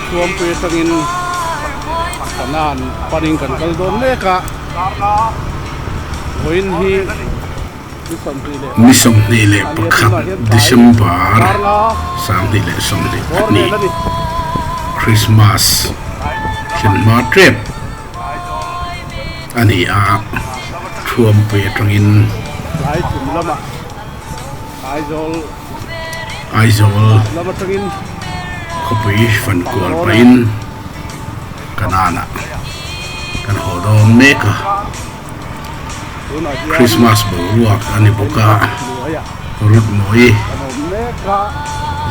Thuampui atangin Kanan panin kan kal dawn mek a, vawiin hi Ni 21 December 2022 Christmas thlen hma tep a ni a, Thuampui atangin Aizawl khawpui fan kual pahin Kanan ah kan haw dawn mek a. Christmas boruak a ni bawk a, Ruth Mawi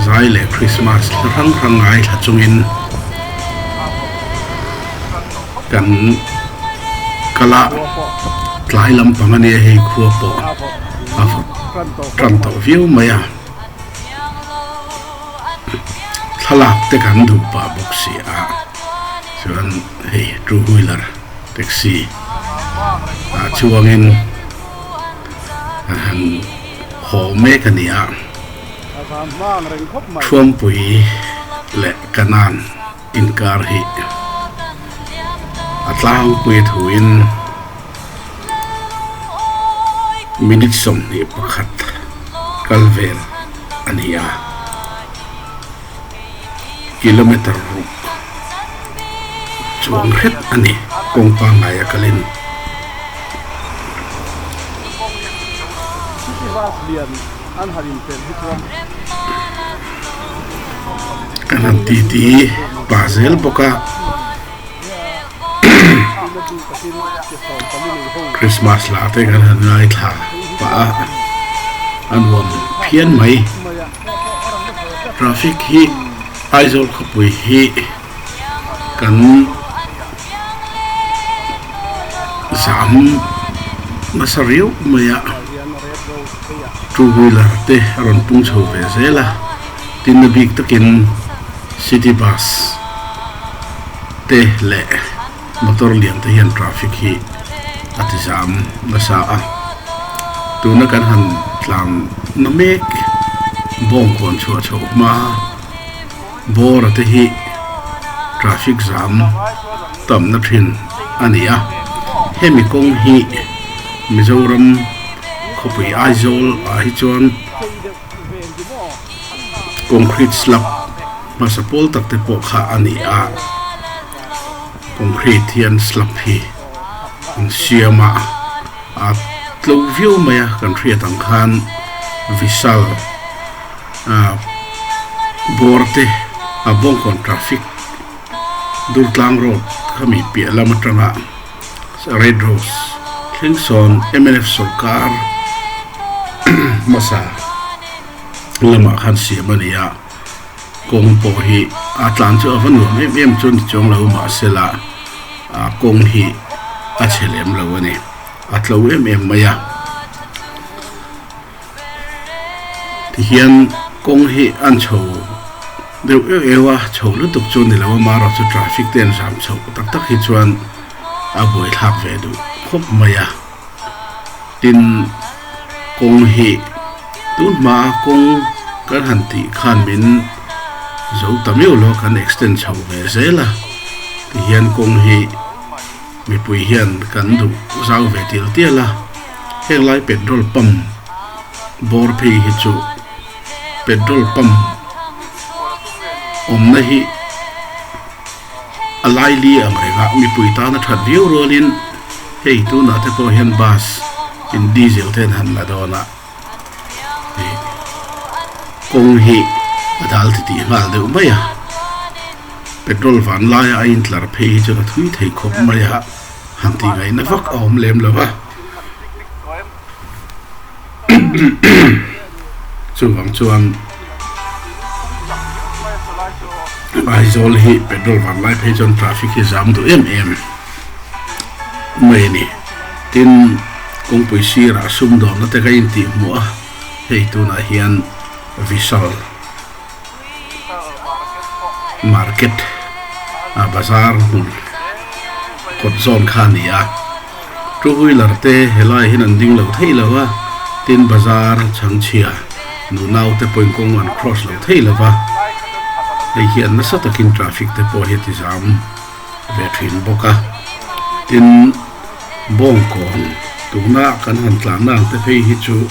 zai leh Christmas hla hrang hrang ngaithla chungin kan kal a, tlai lampang a nia hei khua pawh a vawt tan tawh viau mai a, thlalak te kan duh pah bawk si a, chuan hei two wheeler. Taxi ah chuangin an han haw mek a ni a, Thuampui leh Kanan inkar hi a tlangpui thuin minute 21 kal vel a ni a. Kilometer ruk chuang hret a ni kawng pangngai a kalin. Kan han titi pah zel bawk a, Christmas hla te kan han ngaithla pah a, a nuam phian mai. Traffic hi Aizawl khawpui hi kan zam nasa riau mai a, two wheeler te a rawn pung chho ve zel a, tin a bik takin city bus te leh motor lian te hian traffic hi a ti zam nasa a, tuna kan han tlan na mek bawngkawn chhuah chhoh hma bawra te hi traffic zam tamna thin a ni a, hemi kawng hi Mizoram khawpui Aizawl ah hi chuan concrete slab hmasa pawl tak te pawh kha a ni a. Concrete hian slab hi an siam a, a tlo viau mai a kan hriat ang khan Vishal ah bawr te a Bawngkawn traffic Durtlang road khami piah lam atanga Red Rose thleng sawn mnf sawrkar hmasa lamah khan siam a ni a. Kawng pawh hi a tlan chu a va nuam em em chu ni chuang lo mahsela ah kawng hi a chhe lem lo a ni a tlo em em mai a tihian kawng hi an chho deuh euh euh a chho lutuk chu ni lo a marawh chu traffic te an zam chhoh tak tak hi chuan a buaithlak ve duh khawp mai a. Tin, kawng hi tun hmaa kawng kan han tih khan min zo ta miau lo kan extend chho ve zel a, tihian kawng hi mipui hian kan duh zau ve tial tial a, heng lai petrol pump bawr phei hi chu petrol pump awmna hi A laili ang reng a, mipui tan a that viau rualin hei tunah te pawh hian bus in diesel te an han la dawn a, hei kawng hi a dal ti tih nghal deuh mai a, petrol van laia a intlar phei hi chuan a thui thei khawp mai a, han tih ngaihna vak a awm lem lo va. Chuvang chuan Aizawl hi petrol van lai phei chuan traffic hi zam duh em em mai a ni. Tin, kawngpui sirah sumdawnna te ka intih hmuh a, hei tunah hian Vishal Market a bazar hmun kawt zawn kha a ni a. Two wheeler te helai hian an ding lo thei lo a, tin bazar chhangchhia nunau te pawhin kawng an cross lo thei lo va. Hei hian nasa takin traffic te pawh hi a ti zam ve thin bawk a. Tin, Bawngkawn tuna kan han tlanna ang te phei hi chu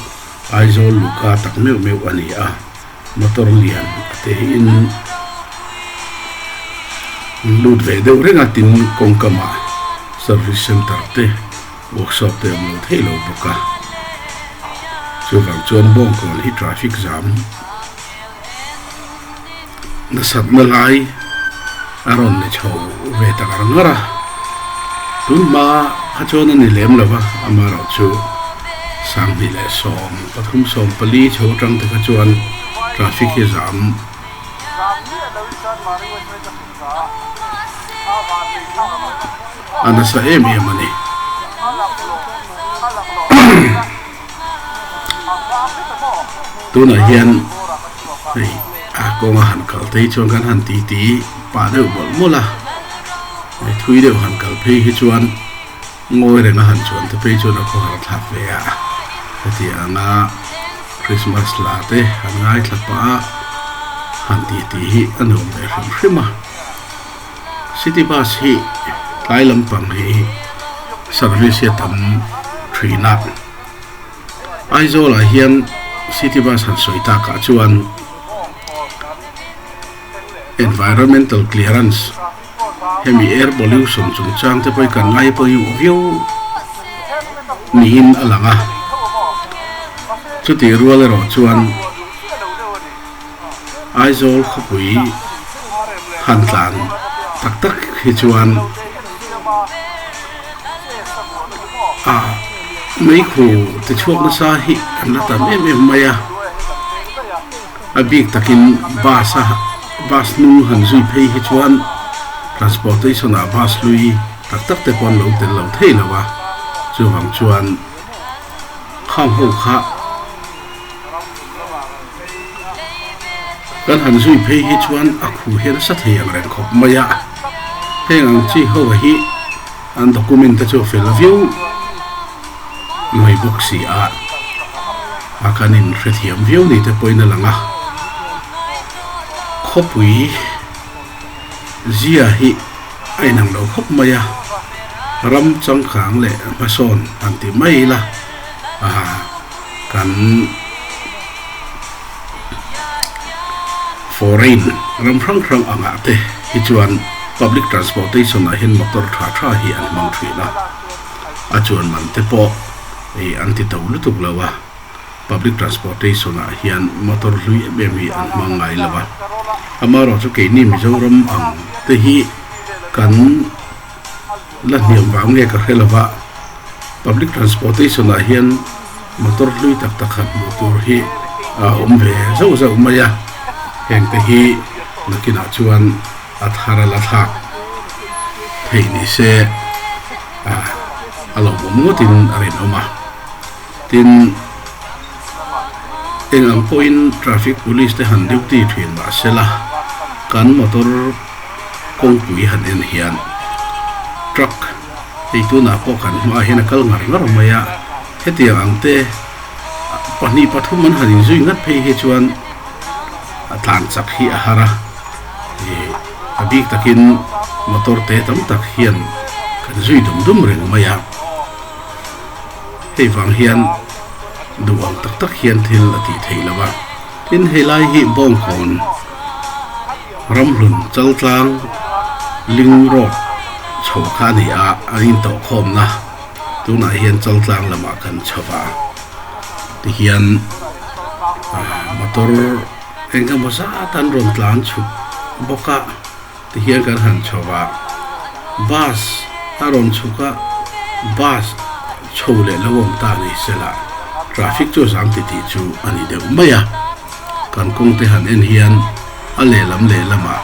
Aizawl luka tak meuh meuh a ni a, motor lian a te hiin lut ve deuh reng a, tin kawngkamah service centre te workshop te a awm lo thei lo bawk a, chuvang chuan Bawngkawn hi traffic jam nasatna lai a rawn ni chho ve ta ngar ngar a, tun hma kha chuan a ni lem lo va, amaherawh chu 2013 chho atang te kha chuan traffic hi zam a nasa em em a ni. Tunah hian hei a kawnga han kal te hi chuan kan han ti ti pah deuh mawlh mawlh a, hei thui deuh han kal phei hi chuan ngawi renga han chuan te phei chuan a khawhar thlak ve a, heti anga Christmas la te han ngaithla pah a han ti ti hi a nuam ve hrim hrim a. City bus hi tlai lampang hi service hi a tam thin a, Aizawl ah hian city bus han sawi takah chuan environmental clearance hemi air pollution chungchang te pawh hi kan ngai pawimawh viau niin a lang a, chutih rual erawh chuan. Aizawl khawpui han tlan tak tak hi chuan a meikhu ti chhuak nasa hi an la tam em em mai a, a bik takin bus a bus hnung han zui phei hi chuan transportation ah bus hlui tak tak te pawh an lo tel lo thei lo a, chuvang chuan khang ho kha. Kan han zui phei hi chuan a khu hi a nasa thei ang reng khawp mai a, heng ang chi ho hi an document te chu a fel viau mai bawk si a, a kan in hrethiam viau ni te pawhin a lang a, khawpui zia hi a inang lo khawp mai a, ram changkang leh hmasawn han ti mai ila a. Kan foreign ram hrang hrang angah te hi chuan public transportation ah hian motor tha tha hi an hmang thin a, a chuan man te pawh ih an ti to lutuk lo a, public transportation ah hian motor hlui em em hi an hmang ngai lo a, amaherawhchu chu keini Mizoram ang te hi kan la hniam vang nge ka hre lo va. Public transportation ah hian motor hlui tak tak han hmuh tur hi a awm ve zauh zauh mai a, heng te hi nakinah chuan a thar a la thlak theih ni se a lawmawm ngawtin a rinawm a, tin eng ang pawhin traffic police te han duty thin mah sela kan motor kawngpui han en hian truck. Hei tunah pawh kan hmaah hian a kal ngar ngar mai a, hetiang ang te pahnih pathum an han inzui ngat phei hi chuan a tlan chak hi a har a, ih a bik takin motor te tam tak hian kan zui dum dum reng mai a, hei vang hian duh ang tak tak hian thil a tih theih lo a, tin helai hi Bawngkawn. Ramhlun Chaltlang Ling Road chho kha a ni a, an intawhkhawmna tunah hian Chaltlang lamah kan chho va, tihian motor eng emaw zat an rawn tlan chhuk bawk a, tihian kan han chho va, bus a rawn chhuk a, bus chho leh lo awm ta ni sela traffic chu a zam titih chu a ni deuh mai a. Kan kawng te han en hian a lehlam lehlamah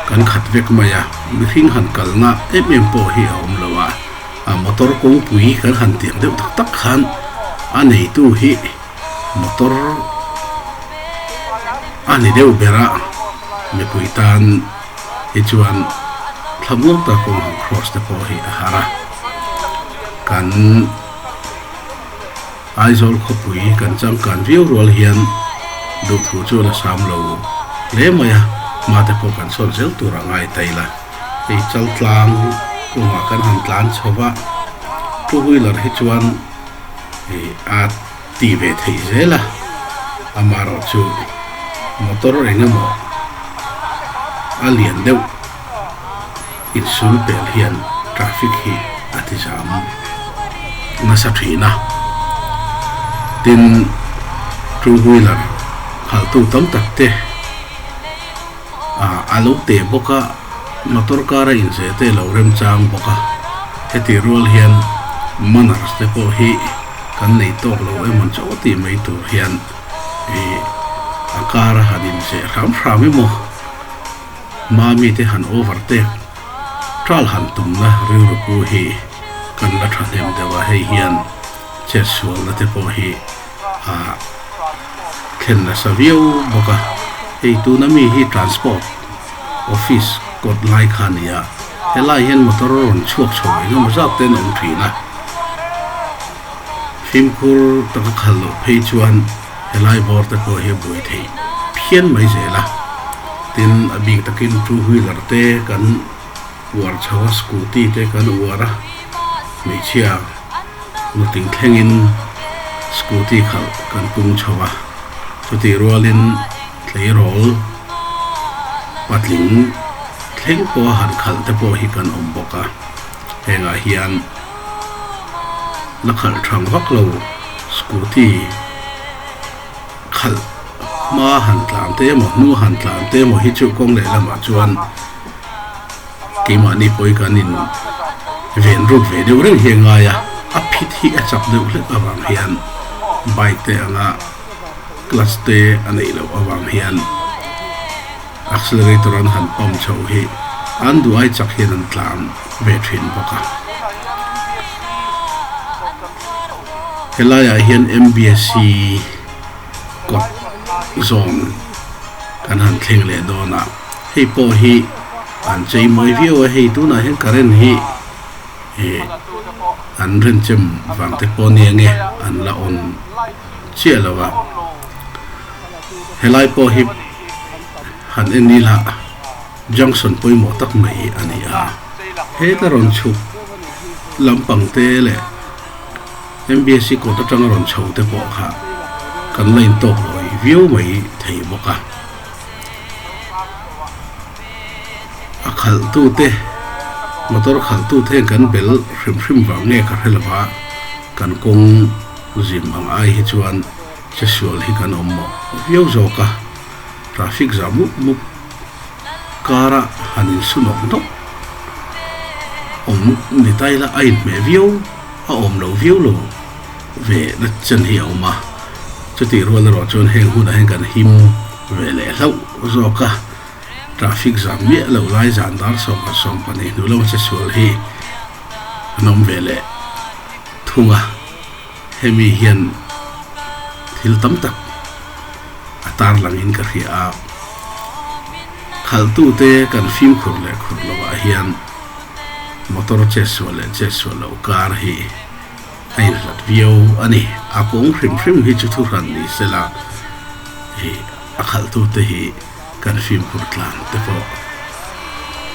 kan khat vek mai a, mihring han kalna em em pawh hi a awm lo a, a motor kawngpui kan han tiang deuh tak tak khan a neitu hi motor a ni deuh ber a, mipui tan hi chuan thlamuang tak kawng han cross te pawh hi a har a, kan. Aizawl khawpui kan changkan viau rual hian duhthu chu la sam lo hle mai a. Hma te pawh kan sawn zel tur a ngai ta ila. Hei Chaltlang kawngah kan han tlan chho va, two wheeler hi chuan a ti ve theih zel a, amaherawh chu motor eng emaw a lian deuh insul pel hian traffic hi a ti zam nasa thin a. Tin, two wheeler khaltu tam tak te a lo teh bawk a, motor car a inzeh te a lo remchang bawk a. Heti rual hian manners te pawh hi kan nei tawk lo emaw chaw tih mai tur hian ih a car a han inzeh hram hram emaw. Mami te han over tek ṭal han tumna rilru pu hi kan la ṭhahnem deuh a, hei hian chetsualna te pawh hi a thlen nasa viau bawk a. Hei tuna mi hi transport office kawt lai kha a ni a, helai hian motor rawn chhuak chho engemaw zat te an awm ṭhin a, fimkhur taka khalh loh phei chuan Helai bawr te pawh hi a buai theih phian mai zel a, tin a bik takin two wheeler te kan uar chho a, scooty te kan uar a, hmeichhia nutling thlengin scooty khalh kan pung chho a, chutih rualin tleirawl patling thleng pawha han khalh te pawh hi kan awm bawk a, hengah hian. La khalh thang vak lo scooty khalh hma han tlan te emaw hnu han tlan te emaw hi chu kawng lehlamah chuan keimahni pawi kan in ven ruk ve deuh reng hi a ngai a, a phit hi a chak deuh hlek avang hian bike te anga clutch te a neih loh avang hian. Accelerator an han pump chho hi an duh ai chak hian an tlan ve thin bawk a. Helaiah hian MBSC kawt zawn kan han thleng leh dawn a, hei pawh hi an chei mawi viau a, hei tunah hian current hi ih an renchem vang te pawh nia nge an la on chiah lo a. Helai pawh hi han en ila junction pawimawh tak mai a ni a, heta rawn chhuk lampang te leh M_B_S_C kawt atanga rawn chho te pawh kha kan la intawk lawi viau mai thei bawk a. A khalhtu te motor khalhtu te hian kan bel hrim hrim vang nge ka hre lova kan kawng zim ang ai hi chuan. Chesual hi kan awm mawh viau zawk a, traffic zah mup mup kara han insu nawk nawk awm ni ta ila a inhmeh viau a awm lo viau lo ve na chen hi a awm a, chutih rual erawh chuan heng hunah hian kan him ve leh hlauh zawk a, traffic zah miah loh lai zan dar 12:12 hnu lama chesual hi an awm ve leh thung a. Hemi hian thil tam tak a tarlangin ka hria a, khalhtute kan fimkhur leh khur lovah hian motor chetsual leh chetsual loh kar hi a inhlat viau a ni. A kawng hrim hrim hi chu thuhran ni sela ih a khalhtute hi kan fimkhur tlan te pawh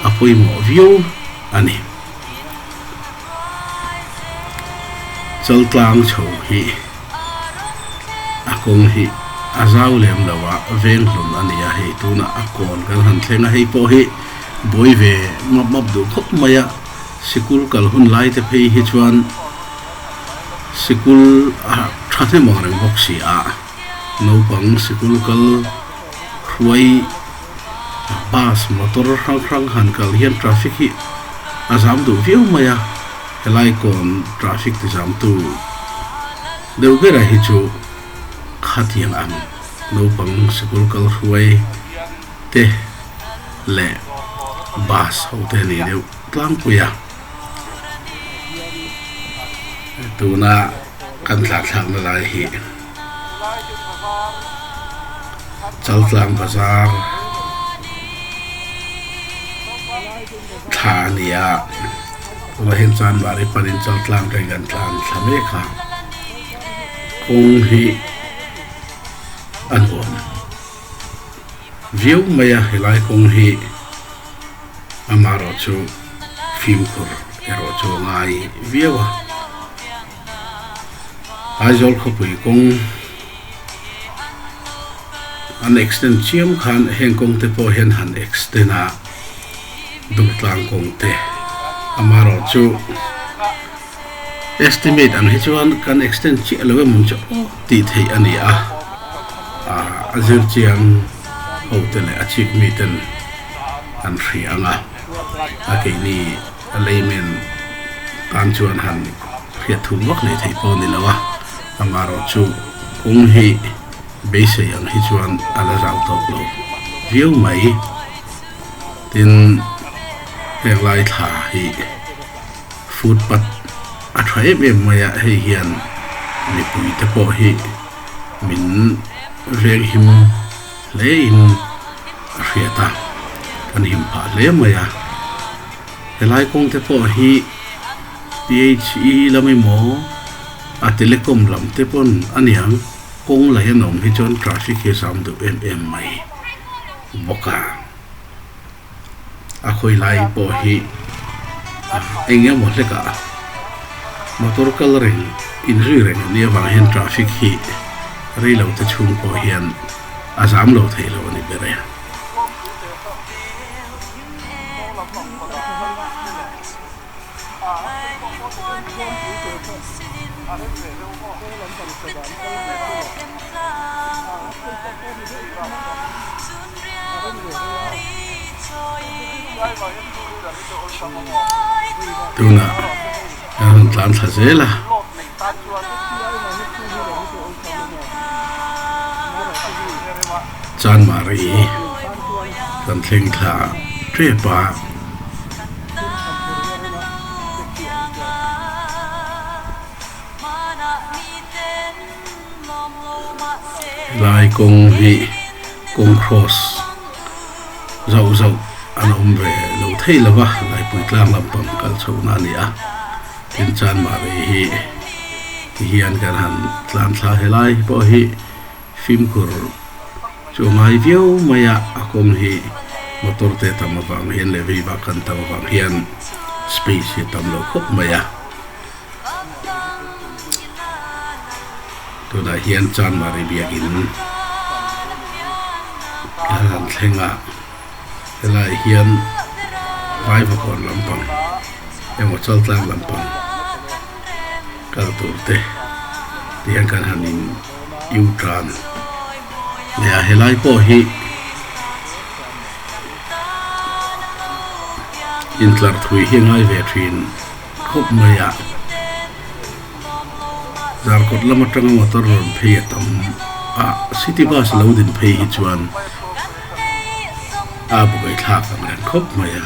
a pawimawh viau a ni. Chaltlang chho hi a kawng hi a zau lem lo a, veng hlun a ni a, hei tunah a kawn kan han thleng a, hei pawh hi buai ve map map duh khawp mai a, sikul kal hun lai te phei hi chuan sikul a thahnem ang reng bawk si a, naupang sikul kal hruai. Bus motor hrang hrang han kal hian traffic hi a zam duh viau mai a, helai kawn traffic ti zam tu deuh berah hi chu khatiang ang naupang sikul kal hruai te leh bus ho te a ni deuh tlangpui a. Tuna kan tlahthlakna lai hi. Chaltlang bazar thla a ni a tunah hian chanmari panin chaltlang reng an tlan thla mek a kawng hi a nuam. viau mai a helai kawng hi amaherawhchu fimkhur erawh chu a ngai viau a. Aizawl khawpui kawng an extend chiam khan heng kawng te pawh hian han extend a Durtlang kawng te amaherawh chu estimate ang hi chuan kan extend chiah lo emaw chu aw tih theih a ni a ah a zir chiang ho te leh a chik mi ten an hria ang a a keini a layman tan chuan han hriat thum vak leh theih pawh a ni lo a, amaherawhchu kawng hi beisei ang hi chuan a la zau tawk lo viau mai. Tin, heng lai thla hi footpath a tha em em mai a, hei hian mipui te pawh hi min venghim hle in a hriat a, kan him phah hle mai a. Helai kawng te pawh hi PHE lam emaw a telecom lam te pawn a niang kawng lei an awm hi chuan traffic hi a zam duh em em mai bawk a. A khawi lai pawh hi eng emaw hlekah motor kal reng inzui reng a nih avang hian traffic hi rei lo te chhung pawh hian a zam lo thei lo a ni ber e. Tunah kan rawn tlan thla zel a. Chanmari kan thleng thla tep a. Helai kawng hi kawng cross zauh zauh an awm ve lo thei lo va, Laipui tlang lampang kal chhohna a ni a, tin Chanmari hi tihian kan han tlan thla helai pawh hi fimkhur Chu a ngai viau mai a, a kawng hi motor te tam avang hian leh vei vak kan tam avang hian space hi a tam lo khawp mai a. Tunah hian Chanmari biakin a han thleng a, helaiah hian Vaivakawn lampang emaw Chaltlang lampang kal tur te tihian kan han in U-turn leh a helai pawh hi intlar thui hi a ngai ve thin khawp mai a Zarkawt lam atanga motor rawn phei a tam a city bus lo din phei hi chuan a buaithlak ang reng khawp mai a.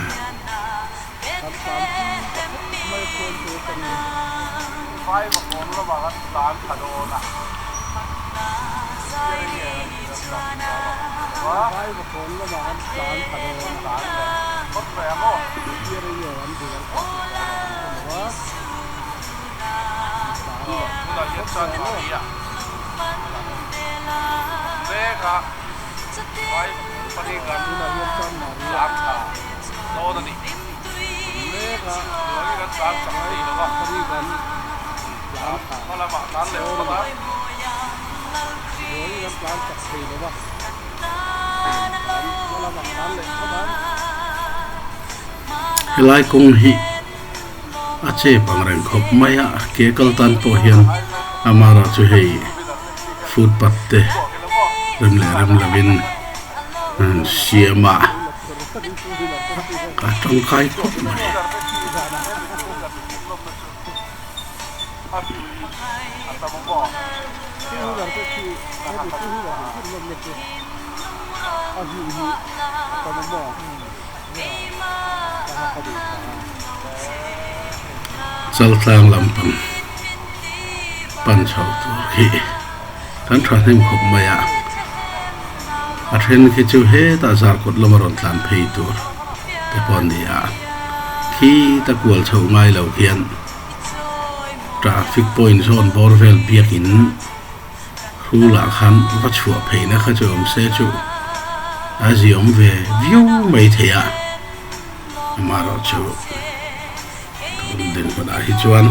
Helai kawng hi a chep ang reng khawp mai a ke kal tan pawh hian amara chu hei footpath te rem leh rem lovin an siam a. Ka tangkai khawp mai. Chaltlang lampang pan chho tur khi kan thahnem khawp mai a. A then khi chu hetah zarkawt lama rawn tlan phei tur te pawh a ni a, khi ta kual chho ngai lo khian traffic point zawn bawr vel biakin hrulah khan va chhuah pheihna kha chu awm se chu A ziawm ve viau mai thei a, amaherawhchu tun dinhmunah hi chuan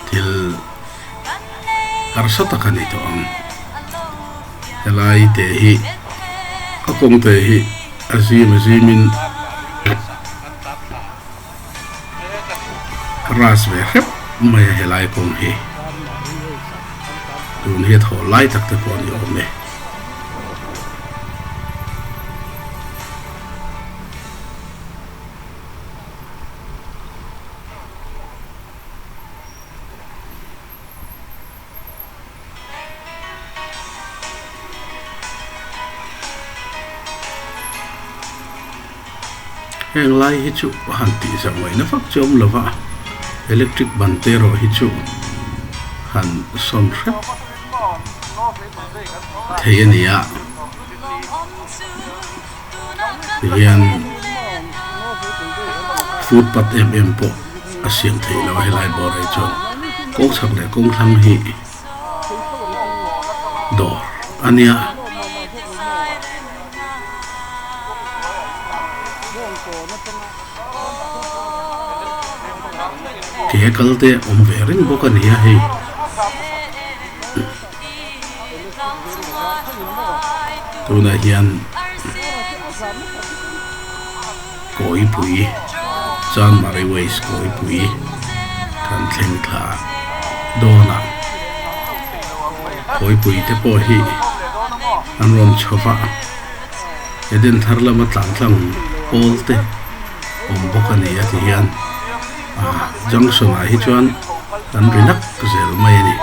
thil harsa tak a ni tawh ang. Helai te hi a kawng te hi a zim a zimin ras ve hrep mai a helai kawng hi tun hi a thaw lai tak te pawh a ni awm e. Heng lai hi chu a han tih zauh ngaihna vak chu a awm lo va, electric ban te erawh hi chu han sawn hrep thei a ni a, tihian footpath em em pawh a siam theih loh a helai bawr ah hi chuan kawng chhak leh kawng thlang hi dawr a nia. Ke kal te awm ve reng bawk a ni a hei. Tunah hian Kawipui Chanmari Waste Kawipui kan thleng thla dawn a Kawipui te pawh hi an rawn chho va Eden thar lama tlan tlang pawl te awm bawk a ni a ti hian ah junction ah hi chuan an ri nak zel mai a ni.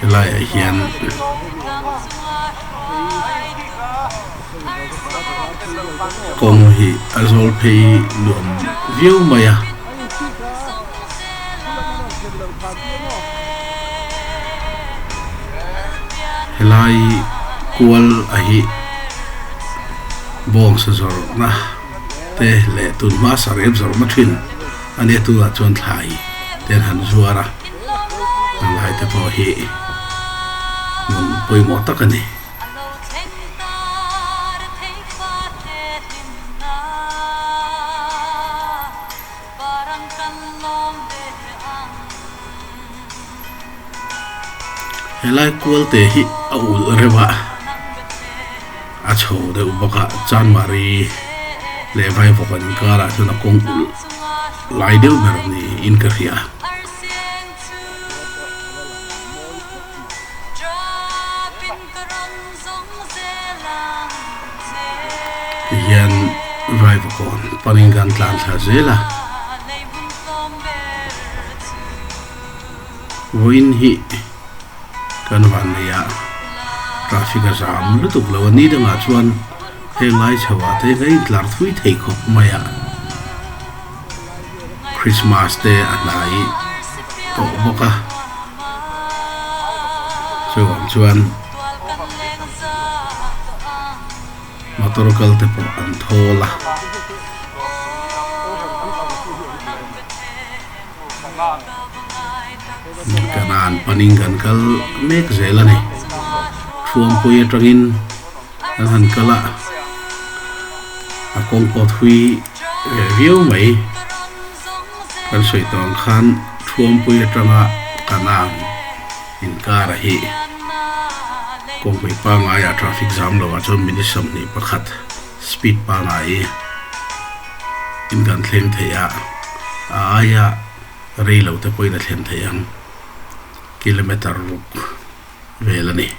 Helai ah hian kawng hi a zawl phei nuam viau mai a. Helai kual a hi bawngsa zawrhna te leh tun hma sarep zawrhna thin a nia tunah chuan thlai te an han zuar a helai te pawh hi hmun pawimawh tak a ni. Helai kual te hi a ulh reuh a a chho deuh bawk a chanmari leh vaivawk an inkarah chuan a kawng ulh lai deuh ber niin ka hria. Tihian Vaivakawn panin kan tlan thla zel a, vawiin hi kan van nei a traffic a zam lutuk lo a ni dangah chuan heng lai chho ah te hian a intlar thui thei khawp mai a, Christmas te a hnai tawh bawk a chuvang chuan. Motor kal te pawh an thawl a. Kanan panin kan kal mek zel a ni. Thuampui atangin kan han kal a, a kawng pawh thui ve viau mai. Kan sawi tawh ang khan Thuampui atanga Kanan inkar a hi kawngpui pangngai ah traffic jam lo ah chuan minute 21 speed pangngai in kan thleng thei a, a aia rei lo te pawhin a thlen theih ang kilometer ruk vel a ni.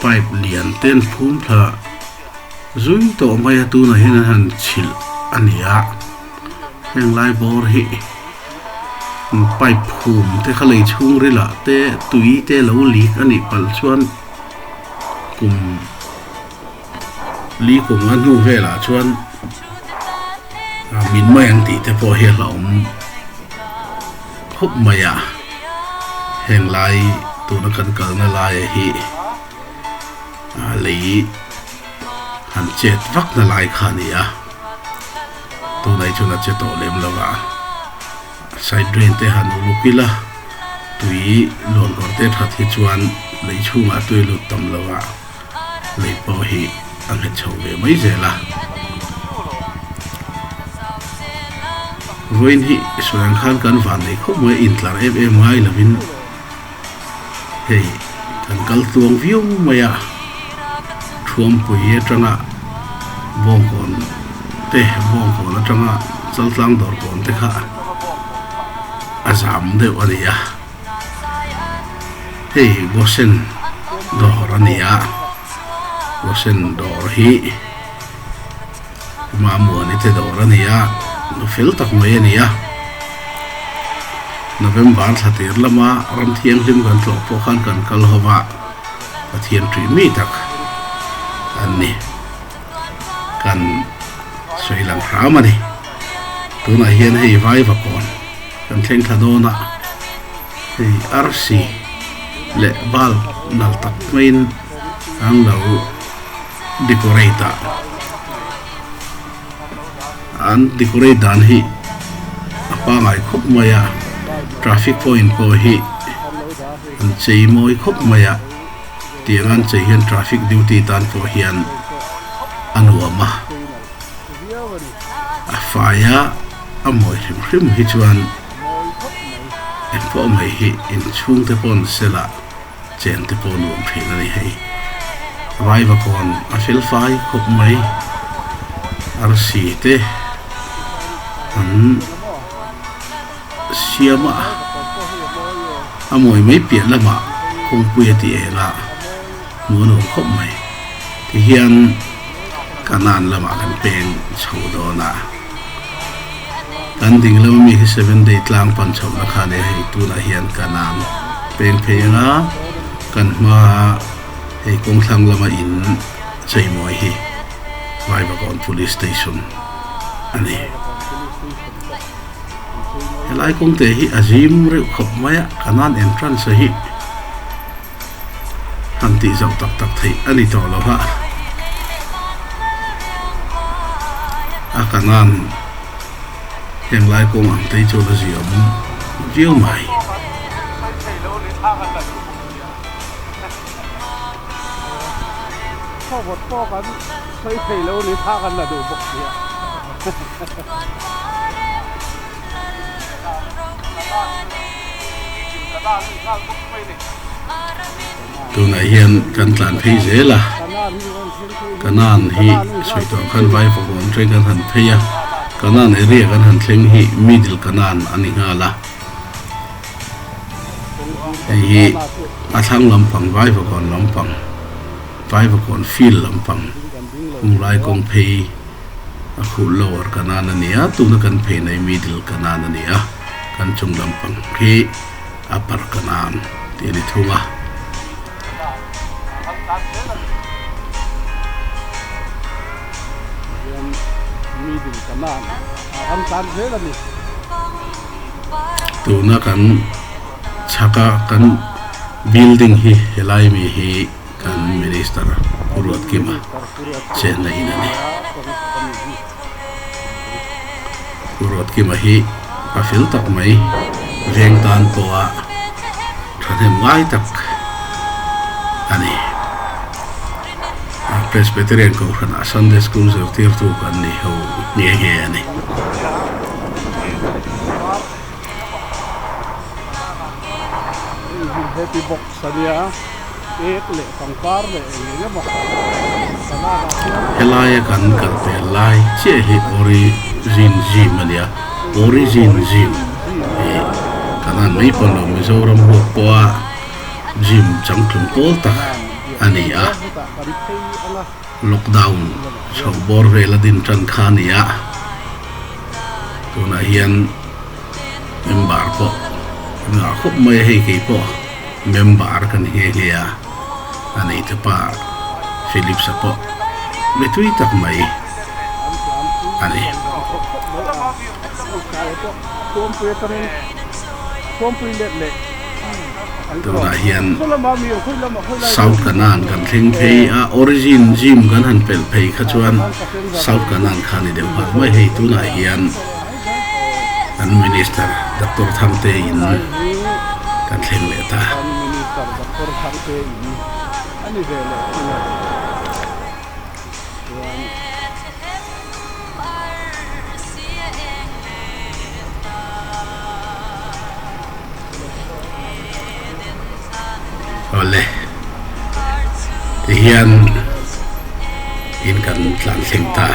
Pipe lian te an phum thla zui tawh mai a tunah hian an han chhilh a ni a heng lai bawr hi pipe phum te kha lei chhung rilah te tui te lo leak a nih palh chuan kum. Li kum nga hnu velah chuan min mai ang tih te pawh hi a hlauhawm khawp mai a, heng lai tuna kan kalna laia hi lei han chet vak na lai kha a ni a, tunah chuan a che tawh lem lo va. Side drain te han uluk ila tui luan kawr te that hi chuan lei chhungah tui lut tam lo a, lei pawh hi a nghet chho ve mai zel a. Vawiin hi sawi ang khan kan van nei khawp mai a, intlar em em ngai lovin hei kan kal tluang viau mai a, Thuampui atanga Bawngkawn te Bawngkawn atanga Chaltlang dawrkawn te kha a zam deuh a ni a, hei Gosen dawr a ni a, Gosen dawr hi Mamuani te dawr a ni a, nu fel tak mai a ni a, November thla tir lama ram thianghlim kan tlawh pawh khan kan kal ho va, Pathian ṭih mi tak an ni. Kan sawi lang hram a ni. Tunah hian hei Vaivakawn kan thleng thla dawn a, hei arsi leh bulb nal tak maiin an lo decorate a, an decorate dan hi a pangai khawp mai a, traffic point pawh hi an chei mawi khawp mai a. Tiang an chei hian traffic duty tan pawh hian a nuam a, a fai a, a mawi hrim hrim hi chuan engpawh mai hi inchhung te pawh ni sela chen te pawh nuam thin a ni hei. Vaivakawn a fel fai khawp mai, arsi te an siam a, a mawi mai piah lamah kawngpui a ti eng a, hmuh a nuam khawp mai. Tihian Kanan lamah kan peng chho dawn a, kan ding lama mi hi Seven Day tlang pan chhohna kha a ni a, hei tunah hian Kanan peng phei ang a, kan hmaa hei kawngthlang lama in cheimawi hi Vaivakawn Police Station a ni. Helai kawngte hi a zim reuh khawp mai a, Kanan entrance hi han tih zauh tak tak theih a ni tawh lo a, a Kanan heng lai kawng ang te hi chuan a ziam viau mai. Tunah hian kan tlan phei zel a, Kanan hi sawi tawh khan vai fawkawm thleng kan han phei a, Kanan area kan han thleng hi Middle Kanan a ni nghal a, hei hi a thlang lampang vai fawkawn lampang vai fawkawn field lampang hunglai kawng phei. A khuh lower kanan a ni a, tuna kan phei na hi middle kanan a ni a, kan chung lampang khi upper kanan tih a ni thung a. Tuna kan chhaka kan building hi helai mi hi. Kan Minister Pu Ruatkima chenna in a ni. Pu Ruatkima hi pa fel tak mai, veng tan pawha thahnem ngai tak a ni. Presbyterian Kohhranah Sunday School zirtirtu kan ni ho nghe nghe a ni. Helaia kan kal pel lai chiah hi Origin Gym a nia, Origin Gym hi kan han mai pawn lo Mizoram huap pawha gym changtlung pawl tak a ni a, lockdown chho bawr vel a din tan kha a ni a, tunah hian. Member pawh an ngah khawp mai a, hei kei pawh member ka ni nghe nghe a, a nei te pa Philips-a pawh Mi tui tak mai a ni. Tunah hian South Kanan kan thleng phei a, Origin Gym kan han pelh phei kha chuan South Kanan kha a ni deuh nghal mai hei tunah hian kan Minister Doctor Thangte in kan thleng leh ta. Awle tihian in kan tlan thleng ta.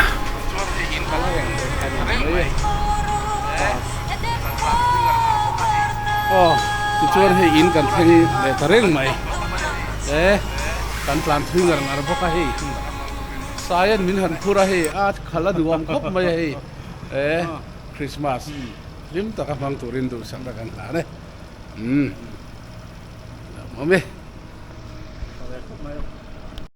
Aw tichuan hei in kan thleng leh ta reng mai e kan tlan thui ngar ngar bawk a hei Saian min han phur a hei a khalh a nuam khawp mai a hei e Christmas hlim taka hmang turin duhsakna kan hlan e umm lawmawm e.